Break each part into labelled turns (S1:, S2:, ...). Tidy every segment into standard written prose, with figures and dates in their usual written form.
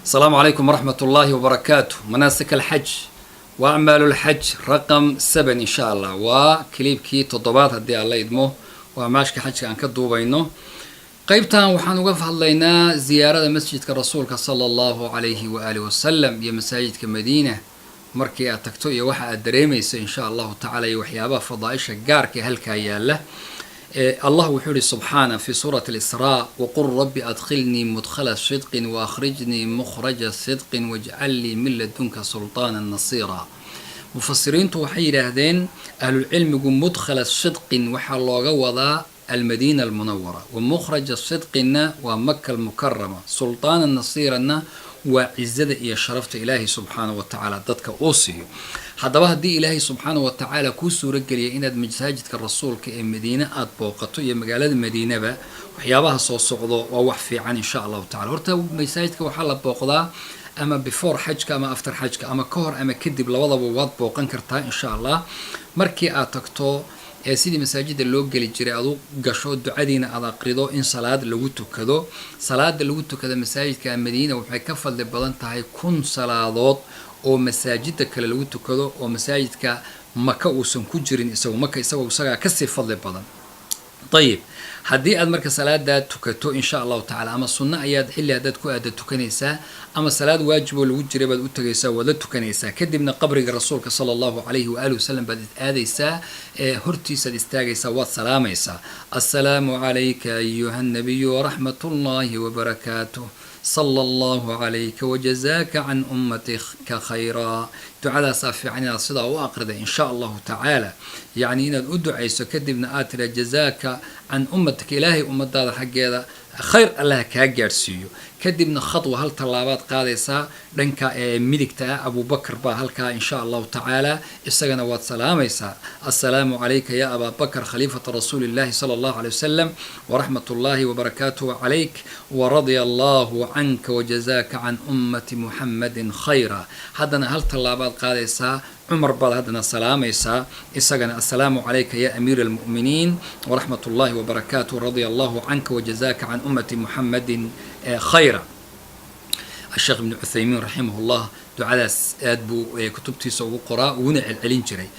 S1: السلام عليكم ورحمة الله وبركاته. مناسك الحج وأعمال الحج رقم 7 إن شاء الله، وكليبkii toddobaad haddii Alla idmo oo acmaashka xajka aan ka duubayno. Qeybtan waxaan uga hadlaynaa ziyaarada masjidka Rasuulka sala Allahu calayhi waaalih wasalam iyo masaajidka Madiina markii aad tagto iyo waxa aad dareemayso insha Allahu tacala, iyo waxyaabaha fadaaisha gaarka ee halkaa yaala. Allah wuxuu yihi subxaana fi suurati Alisraa: "Waqul rabbi adkhilnii mudkhala sidqin waakhrijnii mukhraja sidqin wajcal lii min ladunka sulطaana nasiira." Mufasiriintu waxay yidhaahdeen, ahlulcilmigu, mudkhala sidqin waxaa looga wadaa Almadiina Almunawara, wa mukhraja sidqinna waa Maka Almukarama, sultaana nasiirana waa cizada iyo sharafta Ilaahay subxaana wa tacaala dadka uu siiyo. Haddaba, haddii Ilaahay subxaana wa tacaala kuu suurageliya inaad masaajidka Rasuulka ee Madiine aada booqato iyo magaalada Madiinaba, waxyaabaha soo socdo waa wax fiican insha Allahu tacala. Horta masaajidka waxaa la booqdaa ama before xajka ama after xajka, ama ka hor ama kadib, labadaba waad booqan kartaa insha Allah. Markii aad tagto ee sidii masaajida loo geli jiray aad u gasho, ducadiina aad aqrido, in salaad lagu tukado. Salaada lagu tukada masaajidka Madiina waxay ka fadli badan tahay 1000 salaadood oo masaajida kale lagu tukado, oo masaajidka Maka uusan ku jirin isago Maka isagoo isagaa kasii fadli badan. Ayib, haddii aad marka salaadaa tukato insha Allahu tacala, ama sunno ayaad xilli haddaad ku aada tukanaysaa, ama salaad waajiboo lagu jiray baad u tagaysaa, waad la tukanaysaa. Kadibna qabriga Rasuulka sala Allahu calayhi waaalih wasalam baad aadaysaa, ee hortiisaad istaagaysaa, waad salaamaysaa: "Assalaamu calayka ayuha nabiyu waraxmat ullahi wabarakaatuh, sala Allahu calayka wajazaaka can ummatika khayraa." Ducadaasaa fiican inaad sidaa u aqrida insha Allahu tacaala, yacni inaad u ducayso, kadibna aad tira "jazaaka can ummatika", Ilaahay ummadaada xaggeeda khayr Allah kaa gaadhsiiyo. Kadibna khadwa, hal tallaabaad qaadaysaa dhanka ee midigta ah. Abubakar baa halkaa insha Allahu tacaala, isagana waad salaamaysaa: "Assalaamu calayka ya Abaa Bakr, khaliifata rasuuli illahi sala Allahu alay wasalam, waraxmat ullahi wabarakaatuhu calayk, waradia Allahu canka wajazaaka can ummati Muxammadin khayra." Haddana hal tallaabaad qaadaysaa, Cumar baad haddana salaamaysaa isagana: "Assalaamu calayka ya amiira almu'miniin waraxmat ullahi wabarakaatuh, radia Allahu canka wajazaaka can ummati Muxammadin khayra." Asheekh Ibnu Cuthaymiin raximahullah ducadaas aad buu kutubtiisa ugu qoraa, uguna celcelin jiray.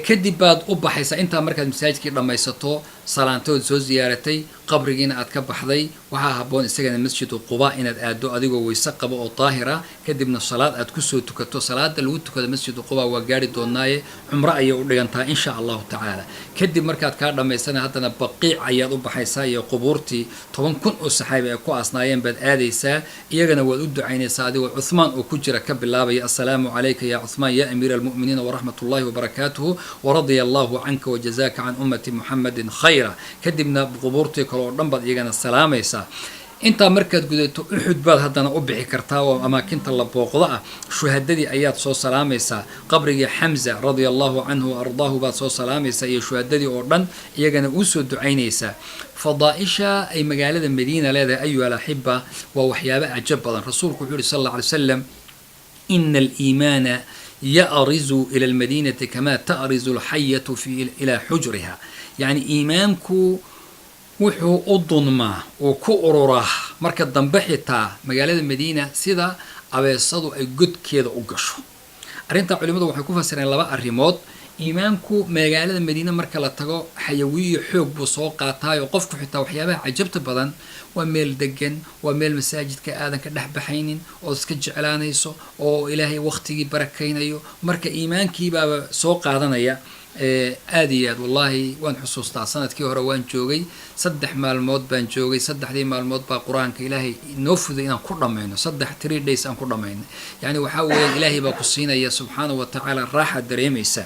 S1: Kadib baad u baxaysaa. Intaa markaad masaajidkii dhammaysato, salaantood soo ziyaaratay, qabrigiina aad ka baxday, waxaa habboon isagana Masjidu Quba inaad aado adigoo weyse qabo oo daahira, kadibna salaad aad kusoo tukato. Salaada lagu tukado Masjidu Quba waa gaari doonaaye, cumro ayay u dhigantaa insha Allahu tacaala. Kadib markaad kaa dhammaysana, haddana Baqiic ayaad u baxaysaa iyo qubuurtii 10,000 oo saxaabi ay ku aasnaayeen baad aadaysaa. Iyagana waad u ducaynaysaa adigoo Cuthmaan oo ku jira ka bilaabaya: "Assalaamu calayka ya Cuthmaan ya amiira almu'miniina waraxmat ullahi wabarakaatuhu, waradia Allahu canka wajazaaka can ummati Muxammadin khayra." Kadibna qubuurtii kale oo dhan baad iyagana salaamaysaa. Intaa markaad gudato, Uxud baad haddana u bixi kartaa oo amaakinta la booqdo ah. Shuhadadii ayaad soo salaamaysaa, qabrigii Xamza radia Allahu canhu wa ardaahu baad soo salaamaysaa, iyo shuhadadii oo dhan, iyagana uu soo ducaynaysaa. Fadaaisha ay magaalada Madiina leedahay, ayuha alaxiba, waa waxyaabo cajab badan. Rasuulku wuxuu yihi sal Alla alay slam: "Ina aliimaana ya'rizu ila almadiinati kama ta'rizu alxayatu fi ilaa xujriha." Yacni iimaanku wuxuu u dunmaa oo ku ururaa marka dambe xitaa magaalada Madiina sida abeesadu ay godkeeda u gasho. Arrintaa culimadu waxay ku fasireen laba arrimood. Iimaanku magaalada Madiine marka la tago xayawiyo xoog buu soo qaataayo qofku xitaa waxyaabaha cajabta badan, waa meel degan, waa meel masaajidka aadan ka dhex baxaynin ood iska jeclaanayso oo Ilaahay waqtigii barakaynayo. Marka iimaankiibaaba soo qaadanaya aada iyo aad. Wallaahi waan xusuustaa, sanadkii hore waan joogay, 3 maalmood baan joogay. Saddexdii maalmood baa Qur-aanka Ilaahay inoo fuday inaan ku dhammayno, saddex, 3 days aan ku dhammayno. Yani waxaa weeyaan Ilaahay baa ku siinaya subxaanahu wa tacaala, raaxa dareemaysa.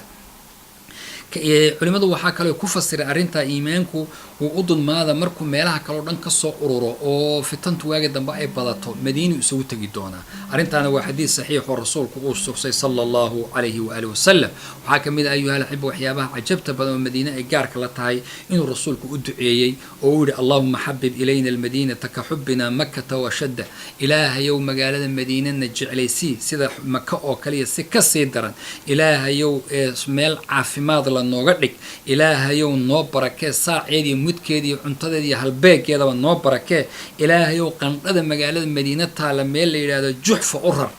S1: Culimadu waxaa kaloo ku fasiray arrintaa, iimaanku wuu u dulmaada markuu meelaha kaleo dhan kasoo ururo oo fitantu waagi dambe ay badato, Madiinu isugu tegi doonaa. Arrintaana waa xadiis saxiix oo Rasuulku uu sugsay sala Allahu calayhi waaalih wasalam. Waxaa kamid ah, ayuha alaxiba, waxyaabaha cajabta badan oo Madiine ay gaarka la tahay inuu Rasuulku u duceeyey oo uu yihi: "Allahuma xabib ilayna almadiinata ka xubina Makata washadda." Ilaahayow, magaalada Madiinana jeclaysii sida Maka oo kaliya, si kasii daran. Ilaahayow, meel caafimaad la gala nooga dhig. Ilaahayow noo barakee saaceed iyo mudkeed iyo cuntadeed iyo halbeegeedaba noo barakee. Ilaahayow qandhada magaalada Madiina taala meel la yidhaahdo Juxfa u rar.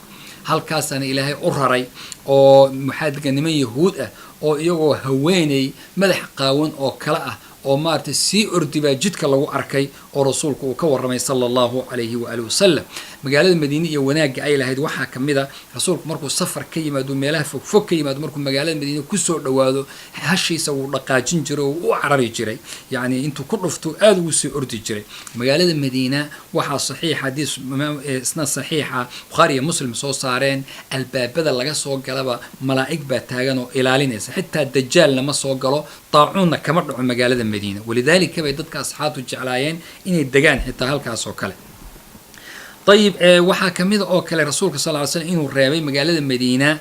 S1: Halkaasaana Ilaahay u raray, oo maxaa degan niman Yahuud ah oo iyagoo haweeney madax qaawan oo kale ah oo maaragtay sii ordi baa jidka lagu arkay, oo Rasuulku uu ka warramay, sala Allahu calayhi waalihi wasalam. Magaalada Madiine iyo wanaagga ay lahayd waxaa ka mid a, Rasuulku markuu safar ka yimaado, meelaha fogfog ka yimaado, markuu magaalada Madiine kusoo dhowaado, hashiisa wuu dhaqaajin jiray oo u carari jiray, yacni intuu ku dhufto aada ugu sii ordi jiray magaalada Madiina. Waxaa saxiix, xadiis isna saxiixa, Bukhaari iyo Muslim soo saareen, albaabada laga soo galaba malaa'ig baa taagan oo ilaalinaysa. Xitaa Dajaalna ma soo galo, daacuunna kama dhaco magaalada Madiina. Walidaalika bay dadka asxaabtu jeclaayeen inay degaan xitaa halkaas oo kale. Ayib, waxaa kamid a oo kale Rasuulka sal ly slam inuu reebay magaalada Madiina,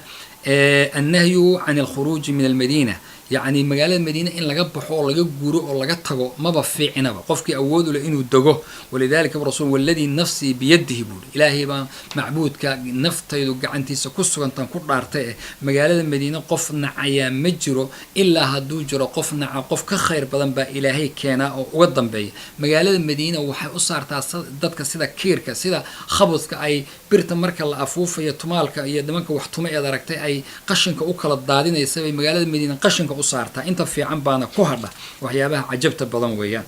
S1: annahyu can alkhuruuji min almadiina, yacni magaalada Madiina in laga baxo oo laga guuro oo laga tago maba fiicnaba, qofkii awood u leh inuu dego. Walidalika rasul, waladii nafsii biyadihi buuri, Ilaahay baa macbuudka naftaydu gacantiisa ku sugantaan ku dhaartay, eh magaalada Madiine qof nacayaa ma jiro, ilaa hadduu jiro qof naca, qof ka khayr badan baa Ilaahay keenaa oo uga dambeeya. Magaalada Madiina waxay u saartaa dadka sida kiirka, sida khabudka ay birta marka la afuufayo, tumaalka iyo nimanka wax tuma eed aragtay ay qashinka u kala daadinaysa bay magaalada Madiina qashinka u saartaa. Inta fiican baana ku hadha. Waxyaabaha cajabta badan weeyaan,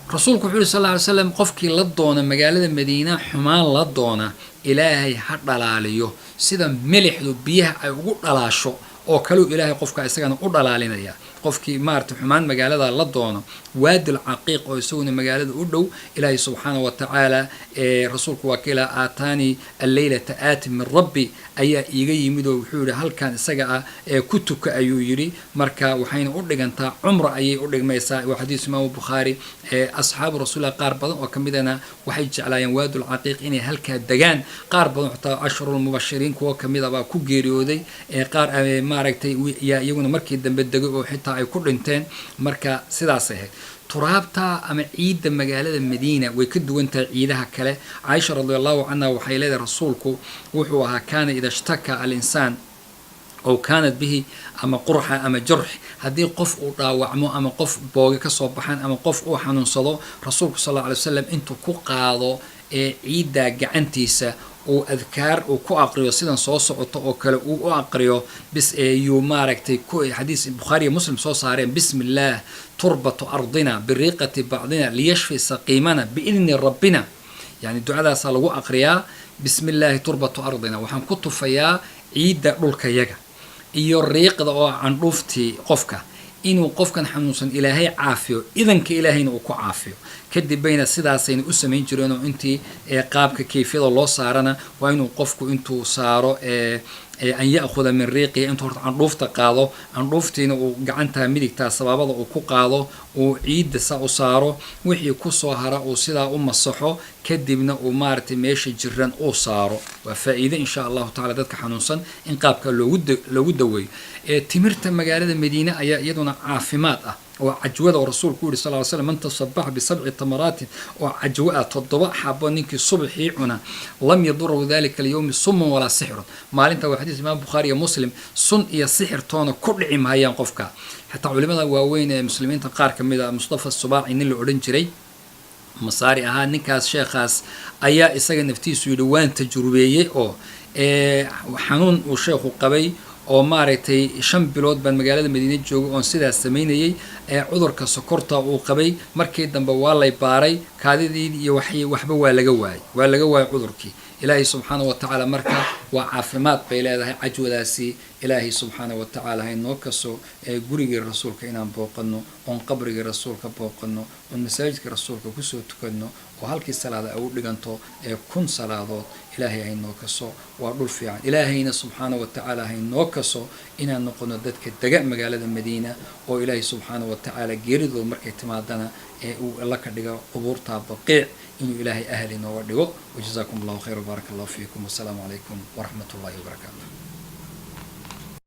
S1: Rasuulku wuxuu yiri, sal ly slam, qofkii la doona magaalada Madiina xumaan la doona, Ilaahay ha dhalaaliyo sida milixdu biyaha ay ugu dhalaasho oo kaleu Ilaahay qofka isagana u dhalaalinaya, qofkii maarata xumaan magaalada la doono. Waadil Caqiiq oo isaguna magaalada u dhow, Ilaahay subxaana wa tacaala, rasuulku waa ka ilaa aataani alleylata aati min rabbi ayaa iiga yimid, oo wuxuu yihi halkan isaga ah ee ku tuka ayuu yidhi. Marka waxayna u dhigantaa cumra ayay u dhigmaysaa. Waa xadiis Imaamu Bukhaari. Asxaabu Rasuulillah qaar badan oo kamidana waxay jeclaayeen Waadul Caqiiq inay halkaa degaan. Qaar badan, xataa cashrulmubashiriin kuwo kamida baa ku geeriyooday, qaar maaragtay yaa iyaguna markii dambe degay oo xitaa ay ku dhinteen. Marka sidaas ahayd. Turaabta ama ciidda magaalada Madiina way ka duwan tahay ciidaha kale. Caaisha radi Allahu canha waxay leedahay, Rasuulku wuxuu ahaa kaana ida ishtaka alinsaan ow kaanat bihi ama qurxa ama jarx, haddii qof uu dhaawacmo ama qof booge kasoo baxaan ama qof uu xanuunsado, Rasuulku sal alla alay wasalam intuu ku qaado ee ciiddaa gacantiisa uu adkaar uu ku aqriyo, sidan soo socoto oo kale uu u aqriyo bis yuu maaragtay ku, xadiis Bukhaari iyo Muslim soo saareen: bismi illaah turbatu ardina biriiqati bacdina liyashfi saqiimana biidni rabbina. Yani ducadaasaa lagu aqriyaa: bismi illaahi turbatu ardina, waxaan ku tufayaa ciidda dhulkayaga iyo riiqda oo candhuuftii qofka, inuu qofkan xanuunsan Ilaahay caafiyo, idanka Ilaahayna uu ku caafiyo. Kadib bayna sidaasayna u samayn jireen, oo intii qaabka kayfiyada loo saarana waa inuu qofku intuu saaro an ya'khuda min riiqihi, intuu horta candhuufta qaado, candhuuftiina uu gacanta midigtaa sabaabada uu ku qaado, uu ciidda saa u saaro, wixii kusoo hara uu sidaa u masaxo, kadibna uu maaragtay meesha jiran uu saaro. Waa faa'iide insha Allahu tacala dadka xanuunsan in qaabka loogu daweeyo. Timirta magaalada Madiine ayaa iyaduna caafimaad ah, oo cajwada oo Rasuulku yiri sal ly slam: man tasabaxa bisabci tamaraatin, oo cajwo ah, 7 xabo ninkii subaxii cuna, lam yadurahu dalika alyawmi sumun walaa sixrun. Maalinta, waa xadiis Imaam Bukhaari iyo Muslim, sun iyo sixir toona ku dhici maayaan qofka. Xataa culimada waaweyn ee muslimiinta qaar ka mid a, Mustafa Subaaci nin la odhan jiray, Masaari ahaa, ninkaas sheekhaas ayaa isaga naftiisu yidhi waan tajrubeeyey, oo xanuun uu sheekhu qabay oo maaragtay 5 bilood baan magaalada Madiine joogay oon sidaas samaynayay. Ee cudurka sokorta uu qabay, markii dambe waa lay baaray kaadidii iyo waxba waa laga waayay, waa laga waayay cudurkii. Ilaahay subxaana wa tacaala, marka waa caafimaad bay leedahay cajwadaasi. Ilaahay subxaana wa tacaala haynoo kaso ee gurigii Rasuulka inaan booqano, oon qabrigii Rasuulka booqano, oon masaajidka Rasuulka kusoo tukano, oo halkii salaada ay u dhiganto ee 1000 salaadood. Ilaahay haynoo kaso. Waa dhul fiican. Ilaahayna subxaana wa tacaala haynoo kaso inaan noqono dadka dega magaalada Madiina, oo Ilaahay subxaana wa tacaala geeridooda markay timaadana ee uu alla ka dhigo qubuurta Baqiic inuu Ilaahay ahli nooga dhigo. Wajazaakum Allahu khayr wbaaraka Allahu fiikum, wasalaamu calaykum waraxmat ullahi wabarakaatu.